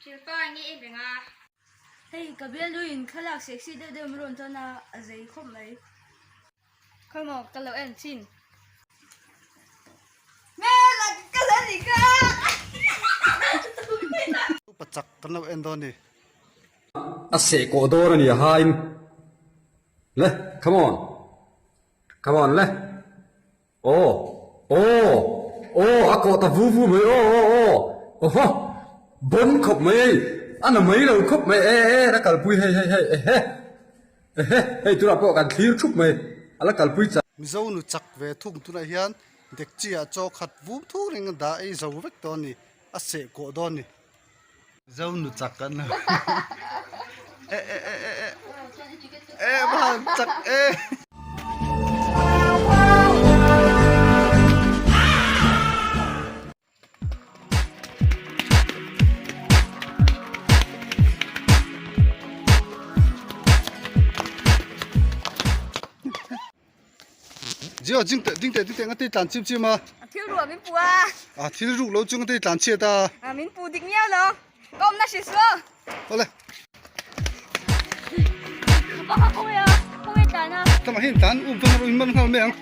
Thilpa nge em reng a? Hei ka bialnuin thlalak sexy deuh deuh min rawn tawn a, a zei khawp mai. Khawi maw ka lo en chin. Hmel a kal a ni ka. Pa chak kan lo en dawn ni. A seh kawh dawn a ni a hain le come on come on le aw aw aw a kawh ta vu vu mai aw aw aw aw haw bon khawp mai hei a na mai lo khawp mai e e la kalpui hei hei hei ehe ehe hei tunah pawh kan thlir thup mai a la kalpui chak. Mizo nu chak ve thung tunah hian dekchi ah chaw khat vum thur in a dah ei zo vek tawh a ni a seh kawh dawn a ni. Zo nu chak kan lo e e e e e e van chak e. Zio ding teh ding teh ding teh nga tei tlan chim chim a. A thil ruah min pu a. A thil ruk lo chu nga tei tlan chhiat a. A min pu dik miau lo. Ka awmna hri suo. Awle. Ka pa kha khawi a khawi tlan a. Tama hin tlan um chuan in man nghal mai ang.